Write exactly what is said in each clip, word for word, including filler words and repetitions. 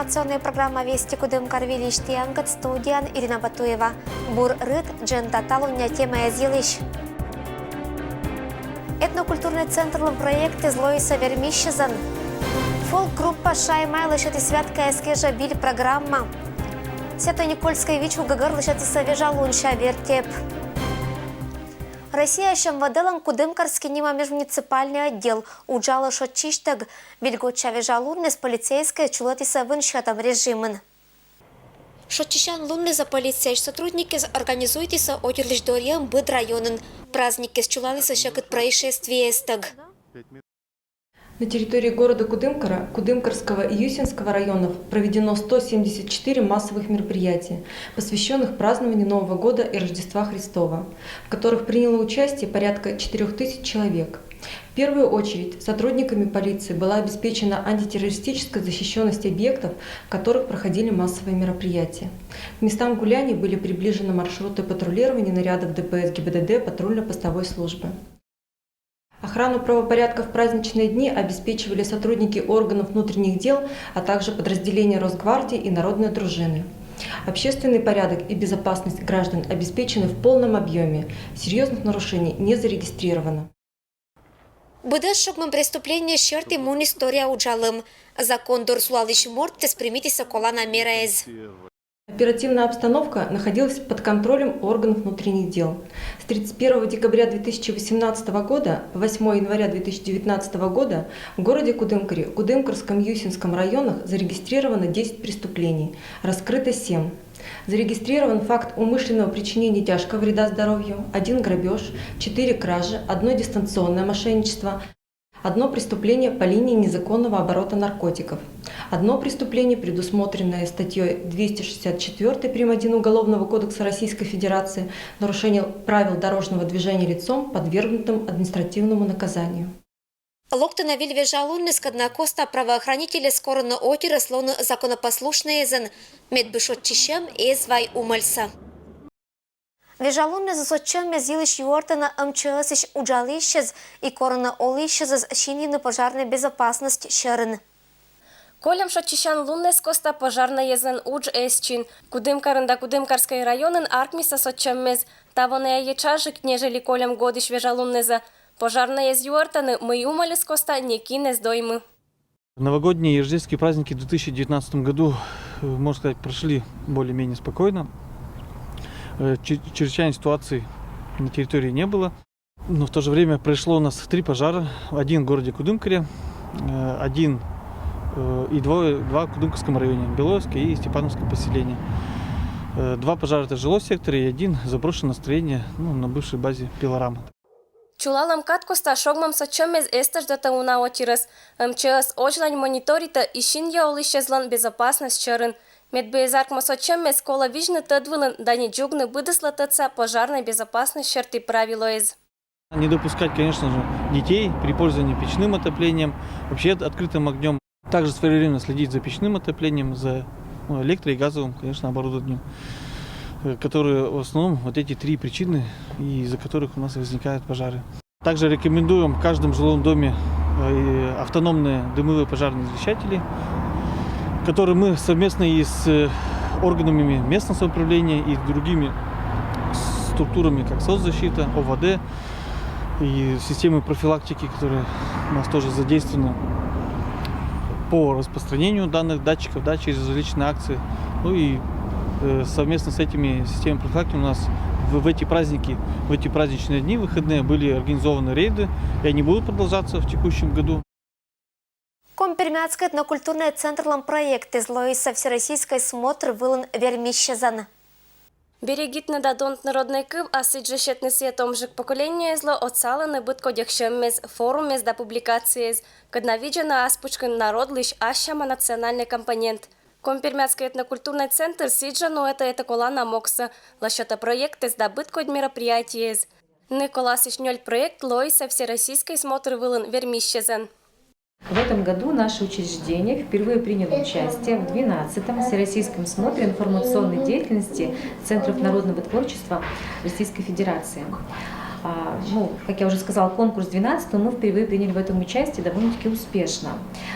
Информационная программа «Вести Кудымкар» выльысь тіянкӧд, студияын Ирина Батуева. Бур рыт, дженда талуння темаэз йылысь. Этнокультурнӧй центрлӧн проектэз лоисӧ вермисьӧзан. Фолк-группа «Шаймай» лӧсьӧдіс «Вятка» эскӧжӧ выль программа. Свято-Никольскӧй вичву гӧгӧр лӧсьӧдісӧ вежалунся вертеп. Россияысь МВД-лӧн Кудымкарский нима межмуниципальнӧй отдел уджалӧ шоччысьтӧг. Выльгоча вежалуннас полицейскӧйяс чулӧтісӧ вынсьӧдӧм режимын. Шоччысян луннас полицияысь сотрудникъяс организуйтісӧ отирлысь дорйӧм быд районын. Праздникъяс чулалісӧ сьӧкыд происшествиестӧг. На территории города Кудымкара, Кудымкарского и Юсинского районов проведено сто семьдесят четыре массовых мероприятия, посвящённых празднованию Нового года и Рождества Христова, в которых приняло участие порядка четырёх тысяч человек. В первую очередь сотрудниками полиции была обеспечена антитеррористическая защищённость объектов, в которых проходили массовые мероприятия. К местам гуляний были приближены маршруты патрулирования нарядов ДПС ГИБДД патрульно-постовой службы. Охрану правопорядка в праздничные дни обеспечивали сотрудники органов внутренних дел, а также подразделения Росгвардии и народной дружины. Общественный порядок и безопасность граждан обеспечены в полном объёме, серьёзных нарушений не зарегистрировано. Быдӧс шогмӧм преступление серти муніс торъя уджалӧм. Закон дор сулалысь мортсӧ примитісӧ колана мераэз. Оперативная обстановка находилась под контролем органов внутренних дел. С тридцать первого декабря две тысячи восемнадцатого года по восьмое января две тысячи девятнадцатого года в городе Кудымкаре, Кудымкарском и Юсинском районах зарегистрировано десять преступлений, раскрыто семь. Зарегистрирован факт умышленного причинения тяжкого вреда здоровью, один грабёж, четыре кражи, одно дистанционное мошенничество, одно преступление по линии незаконного оборота наркотиков, одно преступление, предусмотренное статьёй двести шестьдесят четвёртой прим. Один Уголовного кодекса Российской Федерации, нарушение правил дорожного движения лицом, подвергнутым административному наказанию. Локтӧ на выль вежалуннас, кӧд на коста правоохранительяс корӧны отирӧс лоны законопослушнӧйӧзӧн, медбӧр шоччысьӧм эз вай умӧльсӧ. Вежалуннас сотчӧммӧс йылысь юӧртӧны МЧС-ысь уджалысьясӧс и корӧны олысьясӧс синйыны пожарнӧй безопасность сьӧрын. Кольӧм шоччысян луннас коста пожарнӧйяслӧн удж эз чин. Кудымкарын да Кудымкарскӧй районын аркмисӧ сотчӧммӧс. Таво найӧ етшаджык, нежели кольӧм годысь вежалуннас. Пожарнӧйяс юӧртӧны, мый умӧльыс коста некин эз доймы. Новогодние и рождественские праздники в две тысячи девятнадцатом году, э, можно сказать, прошли более-менее спокойно. Э, чре-, чрезвычайной ситуации на территории не было. Но в то же время произошло у нас три пожара. Один в городе Кудымкаре, э, один, э, и двое, два в Кудымкарском районе, Белоевское и Степановское поселение. Э, два пожара — это жилой сектор, и один — заброшенное строение, ну, на бывшей базе пилорама. Чулалӧм кад коста шогмӧм сотчӧммӧс эз тӧждӧдтӧ уна отирӧс. МЧС оздзлань мониторитӧ и синйӧ олысьяслӧн безопасность сьӧрын. Медбӧр эз аркмы сотчӧммӧс, колӧ видзны тӧд вылын да не дзугны быдыслӧ тӧдса пожарнӧй безопасность серти правилоэз. Не допускать, конечно же, детей при пользовании печным отоплением, вообще от-, открытым огнём. Также своевременно следить за печным отоплением, за, ну, электро- и газовым, конечно, оборудованием, э, которые в основном вот эти три причины, из-за которых у нас возникают пожары. Также рекомендуем в каждом жилом доме, э, автономные дымовые пожарные извещатели, которые мы совместно и с, э, органами местного самоуправления, и с другими структурами, как соцзащита, ОВД, и системы профилактики, которые у нас тоже задействованы по распространению данных датчиков, да, через различные акции. Ну и, э, совместно с этими системами профилактики у нас в, в эти праздники, в эти праздничные дни, выходные, были организованы рейды, и они будут продолжаться в текущем году. Коми-Пермяцкӧй этнокультурнӧй центрлӧн проектэз лоисӧ всероссийскӧй смотр вылын вермисьӧзан. «Берегитны да донтны роднӧй кыв, а сідзжӧ сетны сійӧ томджык поколениеезлы» отсалӧны быд кодь эксьӧммӧс, форумъяс да публикацияяс, кӧд на видзӧны ас пычкын народлысь ассяма национальнӧй компонент. Коми-Пермяцкӧй этнокультурнӧй центр сідзжӧ нуӧтӧ этаколана могсӧ, лӧсьӧдтӧ проектэс да быд кодь мероприятиеяс. Нӧшта колаысь нёль проект лоисӧ всероссийскӧй смотр вылын вермисьӧзан. В этом году наше учреждение впервые приняло участие в двенадцатом Всероссийском смотре информационной деятельности центров народного творчества Российской Федерации. А, ну, как я уже сказала, конкурс двенадцатого, мы впервые приняли в этом участие довольно-таки успешно.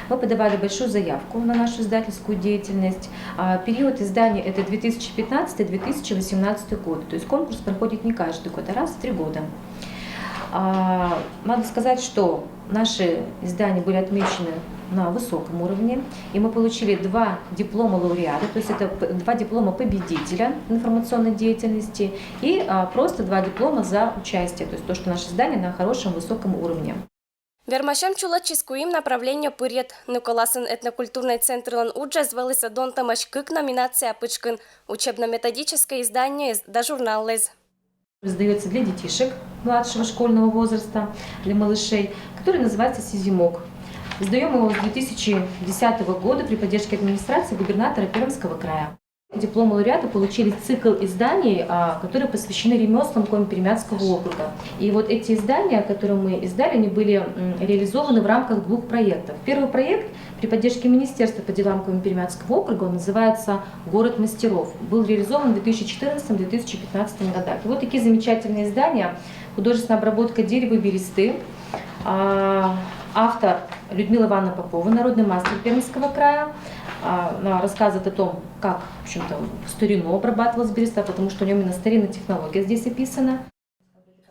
Мы подавали большую заявку на нашу издательскую деятельность. А, период издания — это две тысячи пятнадцатый — две тысячи восемнадцатый год. То есть конкурс проходит не каждый год, а раз в три года. А, надо сказать, что наши издания были отмечены на высоком уровне, и мы получили два диплома лауреата, то есть это п- два диплома победителя информационной деятельности и а, просто два диплома за участие, то есть то, что наше издание на хорошем высоком уровне. Вермасьӧм чулӧдчис куим направление пырйӧд. Ныв-коласын этнокультурнӧй центрлӧн уджыс вӧлі содтӧмӧсь кык номинация пытшкын: учебно-методическӧй изданиеез да журналлӧз. Издается для детишек младшего школьного возраста, для малышей, который называется «Сизимок». Издаем его с две тысячи десятого года при поддержке администрации губернатора Пермского края. Диплом лауреата получили цикл изданий, а, которые посвящены ремеслам Коми-Пермяцкого округа. И вот эти издания, которые мы издали, они были м, реализованы в рамках двух проектов. Первый проект при поддержке Министерства по делам Коми-Пермяцкого округа, он называется «Город мастеров». Был реализован в две тысячи четырнадцатом — две тысячи пятнадцатом годах. И вот такие замечательные издания: художественная обработка дерева и бересты. А, автор Людмила Ивановна Попова, народный мастер Пермского края. А, она рассказывает о том, как, в общем-то, в старину обрабатывалась береста, потому что у нее именно старинная технология здесь описана.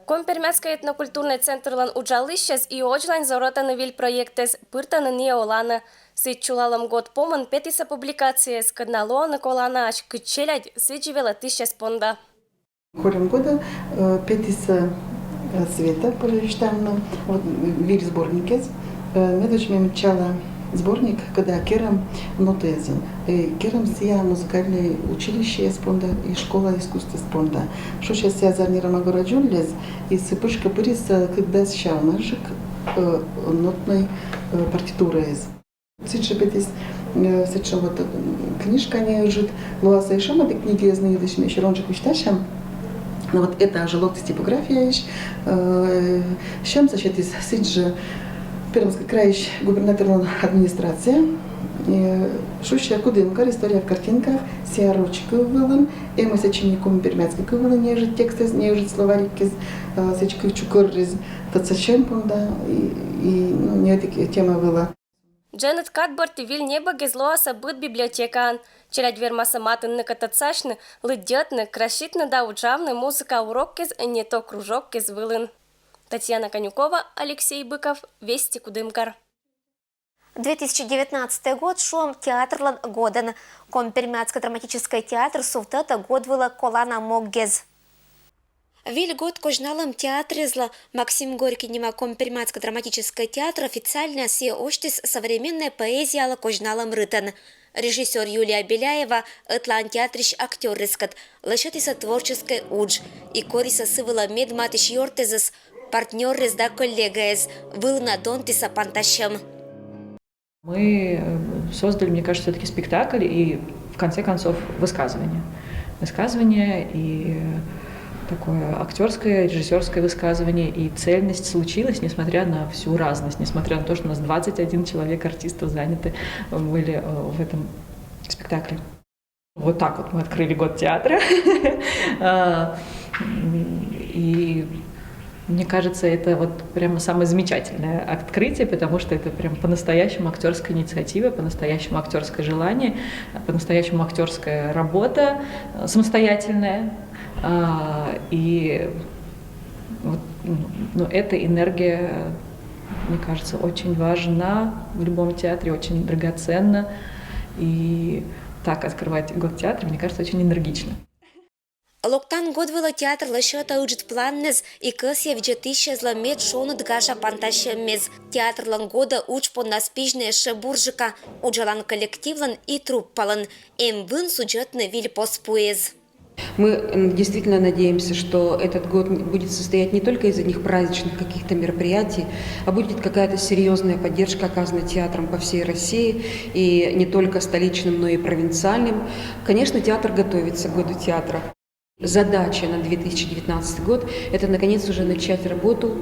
Коми-Пермяцкӧй этнокультурнӧй центрлӧн уджалысьяс и водзлань зорӧтӧны виль проектӧс, пыртӧны нин оланӧ. Сідз, чулалӧм год помын петісӧ публикацияыс, кӧдна лоӧны коланаӧсь кыдз челядь, сідзи велӧтысьяс понда. Кольӧм года э, петісӧ э, Света Полевичтамна, вот, виль сборникез. Э, ме тӧдчи, мем чала сборник, кӧда керӧм нотаэз. Э, керӧм сійӧ музыкальнӧй училищеяс понда и школа искусствъяс понда. Шусяс сійӧ зарни Ромагородзьёльлӧз, и сы пышкӧ пырис э, кык дас сяунажык э, нотнӧй э, партитураэз. Сэтшӧм петіс, э, сэтшӧм вот м, книжка нин ыджыд, лоас ещӧ мӧд книгаэз нин, йитысь ме ещӧ ронжык висьтасям. Но вот это уже локтіс типографияысь. Э, сьӧмсӧ сетіс сэтшӧм Пермскӧй крайысь губернаторлӧн администрация. Э, шусьӧ «Кудымкар. История в картинках», сійӧ роч кыв вылын, эмӧсь сэтшӧм и коми-пермяцкӧй кыв вылын нин ыджыд текстэз, нин ыджыд словариккез, э, сэтшӧм кыв чукӧррӧ, тадз сэтшӧм понда и, и ну, нин ӧтик тема вылӧ. Дженнет Кадберт и виль небӧгыс лоасӧ быд библиотекаын. Челядь вермасӧ матынны кӧ тӧдсасьны, лыддьӧдны, краситны да уджавны музыка уроккӧс, не то кружоккӧс вылын. Татьяна Конюкова, Алексей Быков, «Вести», Кудымкар. Две тысячи девятнадцатый год шуӧм театрлӧн годӧн. Коми-Пермяцкӧй драматическӧй театр сувтӧдӧ год вылӧ колана моггез. Виль год козьналӧм театрезлы. Максим Горький нима Коми-Пермяцкӧй драматическӧй театр официальнӧя сійӧс осьтіс современнӧй поэзиялы козьналӧм рытӧн. Режиссёр Юлия Беляева ӧтлаын театрысь актёрыскӧд лӧсьӧдісӧ творческӧй удж и корисӧ сы вылӧ мед матысь ёртӧзыс, партнёрыс да коллегаыс, вылын на донтісӧ пантасьӧм. Мы э, создали, мне кажется, все-таки спектакль и, в конце концов, высказывание. Высказывание и такое актерское, режиссерское высказывание. И цельность случилась, несмотря на всю разность, несмотря на то, что у нас двадцать один человек артистов заняты были э, в этом спектакле. Вот так вот мы открыли год театра. А, и мне кажется, это вот прямо самое замечательное открытие, потому что это прям по-настоящему актерская инициатива, по-настоящему актерское желание, по-настоящему актерская работа э, самостоятельная. А, и вот, ну, ну, эта энергия, мне кажется, очень важна в любом театре, очень драгоценна. И так открывать год театра, мне кажется, очень энергично. Локтан год вылӧ театр лӧсьӧдӧ ыджыд планныс и кӧсйӧ видзӧдысьяслы мед шоныд гажа пантасьӧммес. Театрлӧн годӧ удж понда пизьны ещӧ бурджыка уджалан коллективлӧн и труппалӧн. Эм вын судзӧдны виль пос пуэз. Мы действительно надеемся, что этот год будет состоять не только из одних праздничных каких-то мероприятий, а будет какая-то серьезная поддержка, оказанная театром по всей России, и не только столичным, но и провинциальным. Конечно, театр готовится к году театра. Задача на две тысячи девятнадцатый год — это, наконец, уже начать работу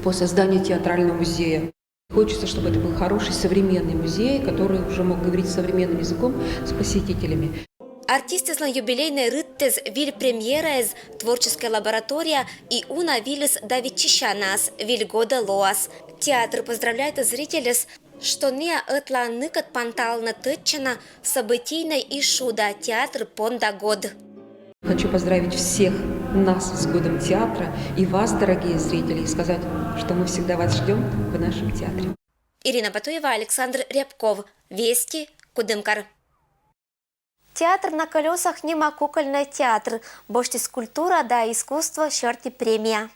по созданию театрального музея. Хочется, чтобы это был хороший современный музей, который уже мог говорить современным языком с посетителями. Артистэзлэн юбилейной рыттэз виль премьераез, творческой лаборатория и уна вильыс да виччысянас виль годэ лоас. Театр поздравляет зрительёс, что ныа ӧтлаын ныкыт панталны тэтчана событийной и шуда театр понда год. Хочу поздравить всех нас с Годом театра и вас, дорогие зрители, и сказать, что мы всегда вас ждем в нашем театре. Ирина Батуева, Александр Рябков. Вести, Кудымкар. Театр на колёсах нима кукольной театр босьтӥз культура да искусство сьӧрти премия.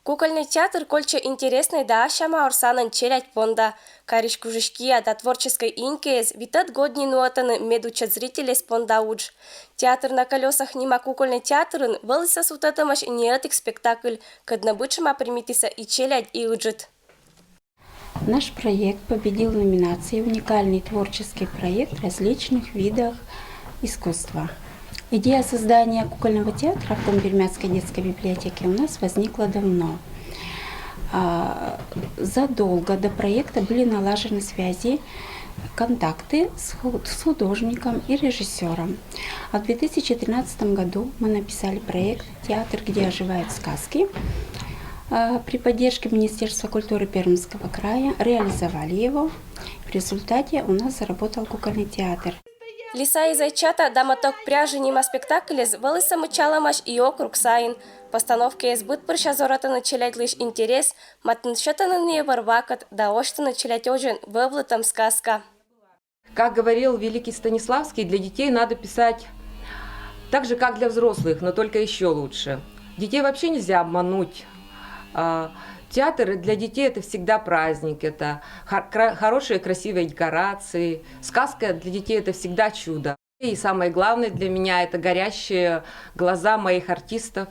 Кукольной театр кольче интересной да асьме орсанэн челядь понда. Карись кужысь киа да творческой инькиез витьтон год ни нуэтыны медучет зрительёс понда удж. Театр на колёсах нима кукольной театрын вӧлысэ сувтэтэмась ни ӧтик спектакль, кӧдны быдшема примитыса и челядь, и ыджыт. Наш проект победил в номинации «Уникальный творческий проект в различных видах искусства». Идея создания кукольного театра в Дом Пермяцкой детской библиотеки у нас возникла давно. А, задолго до проекта были налажены связи, контакты с ху- с художником и режиссером. А в две тысячи тринадцатом году мы написали проект «Театр, где оживают сказки». А, при поддержке Министерства культуры Пермского края реализовали его. В результате у нас заработал кукольный театр. Лиса изай чата да моток пряжи нима спектаклез вӧлысэ мычалэмась и округ сайын. Постановкаез быд пырся зоратыны челядьлысь интерес, матын сётыны ние вӧр вакыт да осьтыны челядь озьыен вӧвлытэм сказка. Как говорил великий Станиславский, для детей надо писать так же, как для взрослых, но только еще лучше. Детей вообще нельзя обмануть. А, Театр для детей — это всегда праздник, это хор- кра- хорошие красивые декорации. Сказка для детей — это всегда чудо. И самое главное для меня — это горящие глаза моих артистов.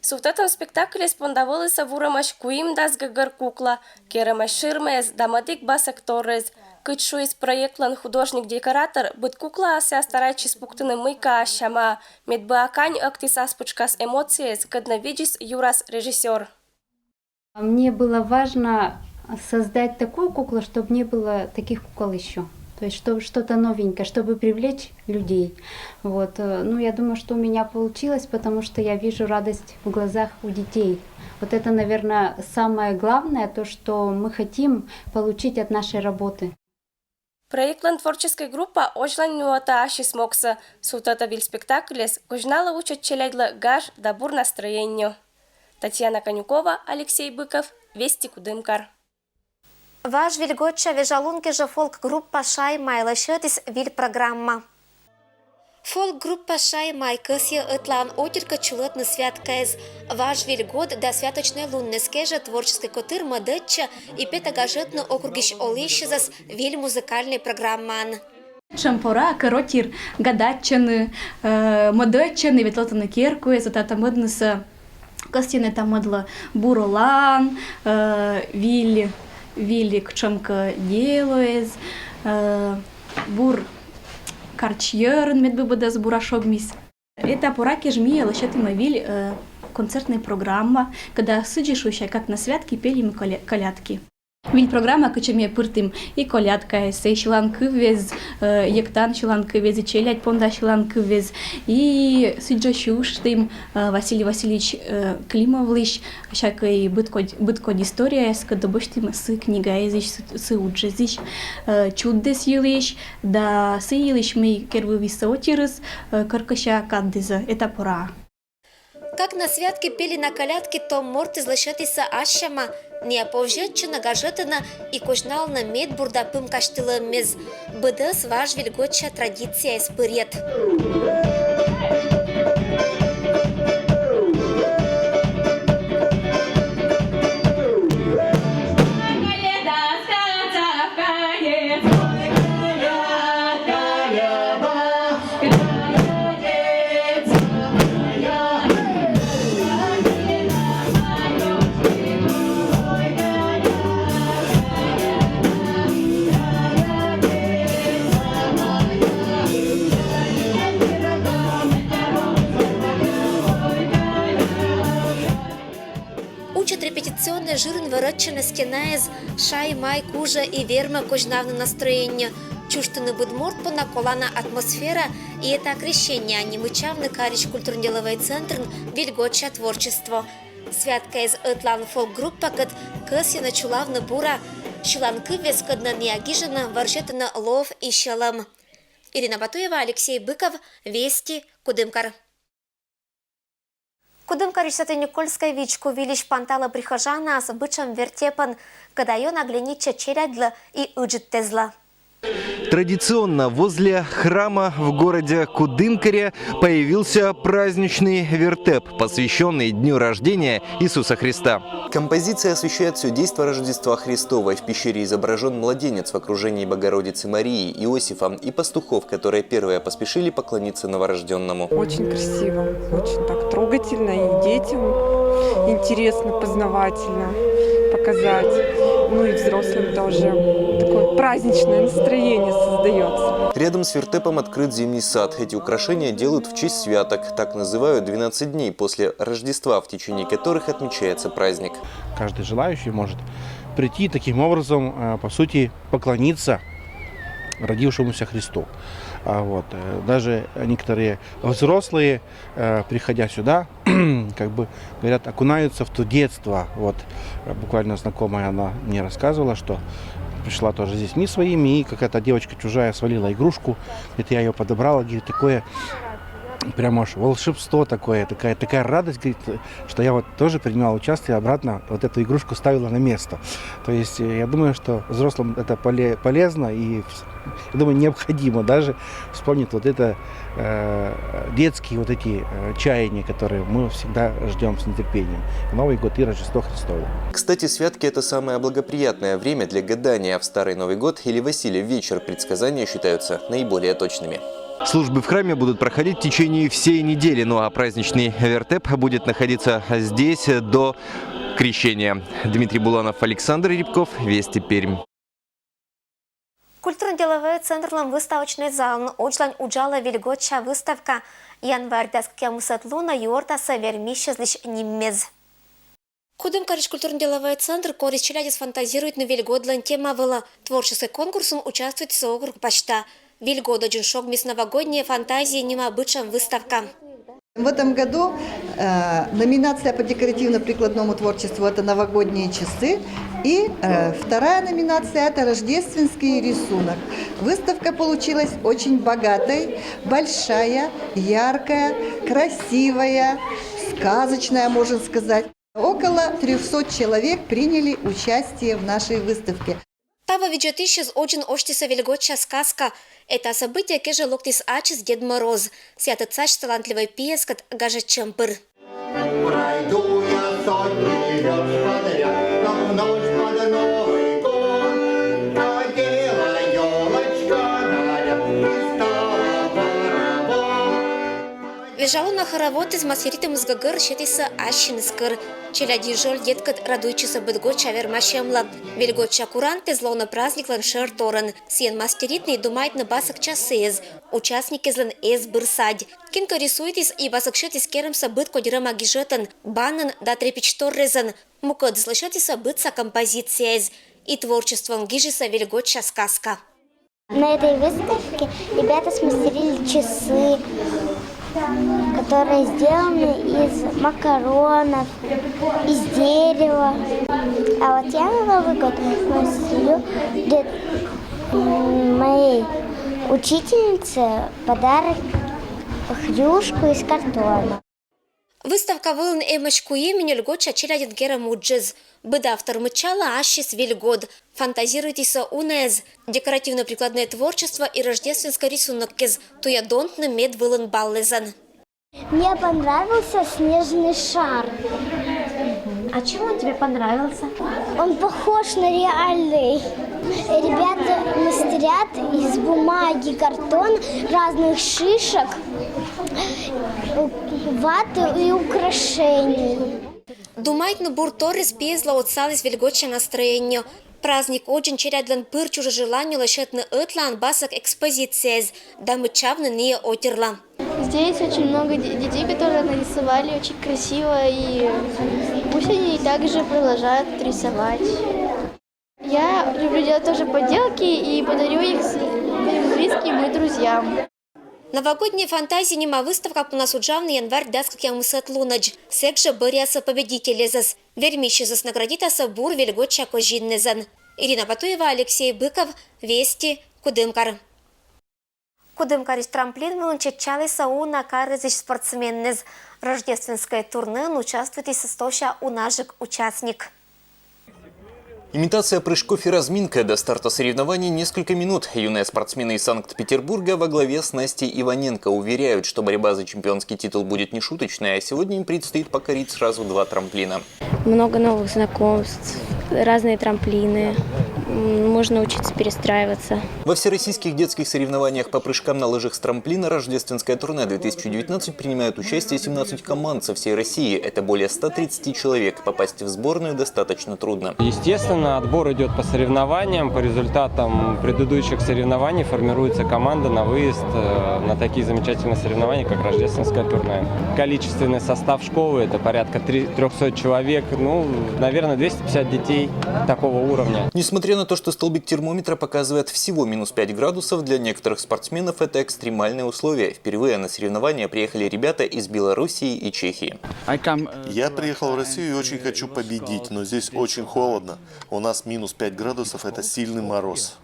Сувтэтом спектаклез понда вӧлысэ вурэмась куимдас гэгыр кукла, керэмась ширмаез да мӧдик басэк торез. Кыдз шуиз проектлэн художник-декоратор, быд куклаосъя старайтчиз пуктыны мыйка асьме, мед быа кань ӧктӥз ас пычкас эмоциез, кӧдны видзиз юрас режиссёр. Мне было важно создать такую куклу, чтобы не было таких кукол еще. То есть, чтобы что-то новенькое, чтобы привлечь людей. Вот. Ну, я думаю, что у меня получилось, потому что я вижу радость в глазах у детей. Вот это, наверное, самое главное, то, что мы хотим получить от нашей работы. Проектлэн творческой группа озьлань нуэтэ ассэ смогсэ, сувтэтэ виль спектаклез, козьналэ учыт челядьлы гаж да бур настроение. Татьяна Конюкова, Алексей Быков, Вести Кудымкар. Важ виль годся вежалун кежэ фолк-группа «Шай-май» лэсьтӥз виль программа. Фолк-группа «Шай-май» кӧсйе ӧтлаын отиркыт сюлэтны святкаез. Важ виль год да святочной луннэз кежэ творческой котыр мӧдӧдча и петэ гажетны округысь олӥсьёсыз виль музыкальной программаен. Шампора кӧротир гадатчыны, мӧдӧдчыны, ветлотыны керкуэз, татамыднысэ кӧсйыны тамыдлы бур олан, виль виль кучемке делоез, бур карч йӧрын, мед быдэс бура шогмиз. Эта пора кежмие лэсьтӥмы виль концертной программа, когда сыдзи шуыса, как на святки пели мы колядки. Виль программа, кучеме пыртӥм и колядкаез, и сьылан кывез, йӧктан сьылан кывез, и челядь понда сьылан кывез, и сыдзи шуыштӥм Василий Васильевич Климовлысь всякой быдкодь, быдкодь историяез, кыдэ босьтӥм сы книгаезысь, сы уджезысь, чуддэс йылысь, да сы йылысь, мый кервывиз отирыз, кыркыся каддызы, эта пора. Как на святки пели на колядки, том мортыз лэсьтӥз ассэ, нош повзьӧдчыны, гажетыны и козьналны медбур да пым казьтылэмез. Быдэс важ виль годся традицияез пырйет. Учыт репетиционной жырын вӧрӧдчыны стенаез, шай-май кужа и верма козьнавны настроение. Чужтыны быд морт понна колана атмосфера, и это крещение нимыччавны карысь культурно-деловӧй центрын выльгодча творчество. Святкаэз ӧтлаын фолк-группакӧд кӧсйӧны чулавны бура сьылан кывъяс, кӧднӧ ная гижӧны, вӧрзьӧдтӧны лов и сьӧлӧм. Ирина Батуева, Алексей Быков, Вести, Кудымкар. Кудымкарысь Свято-Никольскӧй вичку вильысь панталӧ прихожанас бытшӧм вертепӧн, кӧда ёна глянитчӧ челядьлы и ыджыдтӧзлы. Традиционно возле храма в городе Кудымкаре появился праздничный вертеп, посвящённый дню рождения Иисуса Христа. Композиция освещает все действо Рождества Христова. В пещере изображён младенец в окружении Богородицы Марии, Иосифа и пастухов, которые первые поспешили поклониться новорождённому. Очень красиво, очень так трогательно и детям интересно, познавательно показать. Ну и взрослым тоже такое праздничное настроение создаётся. Рядом с вертепом открыт зимний сад. Эти украшения делают в честь святок. Так называют двенадцать дней после Рождества, в течение которых отмечается праздник. Каждый желающий может прийти таким образом, э, по сути, поклониться родившемуся Христу. А вот, э, даже некоторые взрослые, э, приходя сюда, как бы, говорят, окунаются в то детство. Вот, э, буквально знакомая, она мне рассказывала, что пришла тоже с детьми своими, и какая-то девочка чужая свалила игрушку. Это я её подобрала, говорит, такое прям аж волшебство такое, такая, такая радость, говорит, что я вот тоже принимал участие, обратно вот эту игрушку ставила на место. То есть, э, я думаю, что взрослым это поле-, полезно и, вс-, я думаю, необходимо даже вспомнить вот это, э, детские вот эти, э, чаяния, которые мы всегда ждём с нетерпением. Новый год и Рождество Христово. Кстати, святки — это самое благоприятное время для гадания. В Старый Новый год или Василий вечер предсказания считаются наиболее точными. Службы в храме будут проходить в течение всей недели, ну а праздничный вертеп будет находиться здесь до Крещения. Дмитрий Буланов, Александр Рябков, Вести Пермь. Культурно-деловӧй центрлӧн выставочнӧй залын одзлань уджалӧ выльгодча выставка. Январь дас кӧкъямысӧд лунӧ юӧртасӧ вермысьӧзлысь ниммес. Кудымкарысь культурно-деловӧй центр корис челядьӧс фантазируйтны выльгодлӧн тема вылӧ. Творческӧй конкурсын участвуйтісӧ округ пасьта. «Выльгодӧдзын шогмис новогодние фантазии» нима бытшӧм выставка. В этом году, э, номинация по декоративно-прикладному творчеству — это новогодние часы. И, э, вторая номинация — это рождественский рисунок. Выставка получилась очень богатой, большая, яркая, красивая, сказочная, можно сказать. Около трёхсот человек приняли участие в нашей выставке. Таво видзӧдысьӧс одзын осьтісӧ выльгодча сказка. Эта событие кежлӧ локтіс ачыс Дед Мороз. Сійӧ тӧдсасьӧ талантливӧй пиыскӧд гажӧдчӧм пыр. Пройду я сотни вёрст подряд, но в ночь под Новый год надела ёлочка наряд и стала паровоз. Вежалана хороводыс мастеритӧмыс гӧгӧр сетісӧ ассьыныс кӧр. Челядь и золь, дерт, радуйтчисӧ быдгодся вермасьӧмлы. Выльгодча курантэз лоӧны праздниклӧн шӧр торйӧн. Сійӧн мастеритны и думайтны басӧкча сійӧс, участникъяслӧн эз быр садь. Кинкӧ рисуйтіс и басӧк сетіс керӧмсӧ быдкодь рӧма гижӧтӧн, банӧн да трепич торйӧзӧн. Мукӧдыслы сетісӧ быдса композицияяс. И творчествоӧн гижисӧ выльгодча сказка. На этой выставке ребята смастерили часы, которые сделаны из макаронов, из дерева. А вот я на Новый год смастерю для, м, моей учительнице подарок, хрюшку из картона. Выставка вылын эмӧсь куим нёльгоддза челядьӧн керӧм уджыс. Быд автор мыччалӧ ассьыс выльгод. Фантазируйтісӧ унаӧс, декоративно-прикладное творчество и рождественскӧй рисунокъяс, туйӧ донтны медвылын балльӧзӧн. Мне понравился снежный шар. А чем он тебе понравился? Он похож на реальный. Ребята мастерят из бумаги, картон, разных шишек, ваты и украшений. Думайтны бур торйыс пиыслы отсаліс выльгодча настроение. Праздник одзын челядьлӧн пыр чужӧ желание лӧсьӧдны ӧтлаын басӧк экспозицияяс да мыччавны ныйӧ отирла. Здесь очень много де-, детей, которые нарисовали очень красиво, и пусть они также продолжают рисовать. Я люблю делать тоже поделки и подарю их с-, Близкие мои друзья. «Новогодние фантазии» нима выставка пунас уджавны январь дас кӧкъямысӧд лунӧдз. Сэк жӧ бӧръясӧ победительӧсӧс. Вермисьӧсӧс наградитасӧ бур вельгоча козиннызӧн. Ирина Батуева, Алексей Быков, Вести, Кудымкар. Кудымкарысь трамплин вылын чеччалісӧ уна карӧсысь спортсменныс. Рождественскӧй турнеын участвуйтіс стӧча унажык участник. Имитация прыжков и разминка. До старта соревнований несколько минут. Юные спортсмены из Санкт-Петербурга во главе с Настей Иваненко уверяют, что борьба за чемпионский титул будет нешуточной, а сегодня им предстоит покорить сразу два трамплина. Много новых знакомств, разные трамплины. Можно учиться перестраиваться. Во всероссийских детских соревнованиях по прыжкам на лыжах с трамплина «Рождественское турне-две тысячи девятнадцать» принимают участие семнадцать команд со всей России. Это более ста тридцати человек. Попасть в сборную достаточно трудно. Естественно, отбор идет по соревнованиям. По результатам предыдущих соревнований формируется команда на выезд э, на такие замечательные соревнования, как «Рождественское турне». Количественный состав школы — это порядка трёхсот человек. Ну, наверное, двести пятьдесят детей такого уровня. Несмотря на то, что столбик термометра показывает всего минус пять градусов, для некоторых спортсменов это экстремальные условия. Впервые на соревнования приехали ребята из Белоруссии и Чехии. Я приехал в Россию и очень хочу победить, но здесь очень холодно. У нас минус пять градусов, это сильный мороз.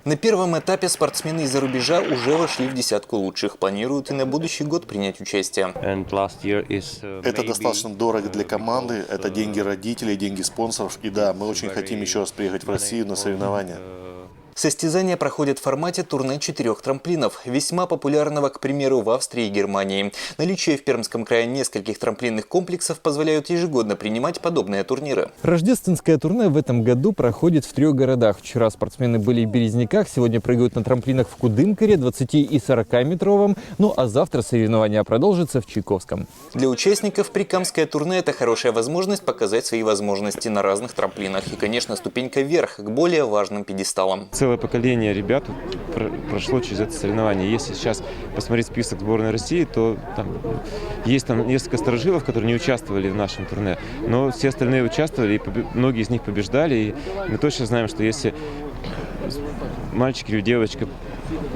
На первом этапе спортсмены из-за рубежа уже вошли в десятку лучших. Планируют и на будущий год принять участие. Это достаточно дорого для команды, это деньги родителей, деньги спонсоров. И да, мы очень хотим еще раз приехать в Россию на соревнования. Состязания проходят в формате турне четырех трамплинов, весьма популярного, к примеру, в Австрии и Германии. Наличие в Пермском крае нескольких трамплинных комплексов позволяют ежегодно принимать подобные турниры. Рождественское турне в этом году проходит в трех городах. Вчера спортсмены были в Березниках, сегодня прыгают на трамплинах в Кудымкаре, двадцати и сорока метровом, ну а завтра соревнования продолжатся в Чайковском. Для участников прикамское турне — это хорошая возможность показать свои возможности на разных трамплинах и, конечно, ступенька вверх к более важным пьедесталам. Целое поколение ребят прошло через это соревнование. Если сейчас посмотреть список сборной России, то там есть там несколько старожилов, которые не участвовали в нашем турне, но все остальные участвовали, и многие из них побеждали. И мы точно знаем, что если мальчик или девочка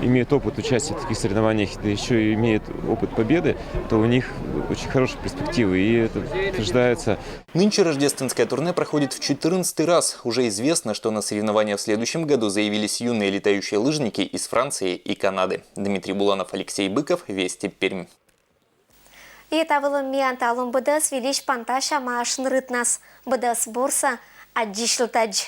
имеет опыт участия в таких соревнованиях, да еще и имеет опыт победы, то у них очень хорошие перспективы, и это подтверждается. Нынче рождественское турне проходит в четырнадцатый раз. Уже известно, что на соревнования в следующем году заявились юные летающие лыжники из Франции и Канады. Дмитрий Буланов, Алексей Быков, Вести, Пермь. И та вылын миян талун. Быдӧс вильысь пантасямаӧсь шыны рытнас. Быдӧс бурсӧ, аддзысьлытӧдз.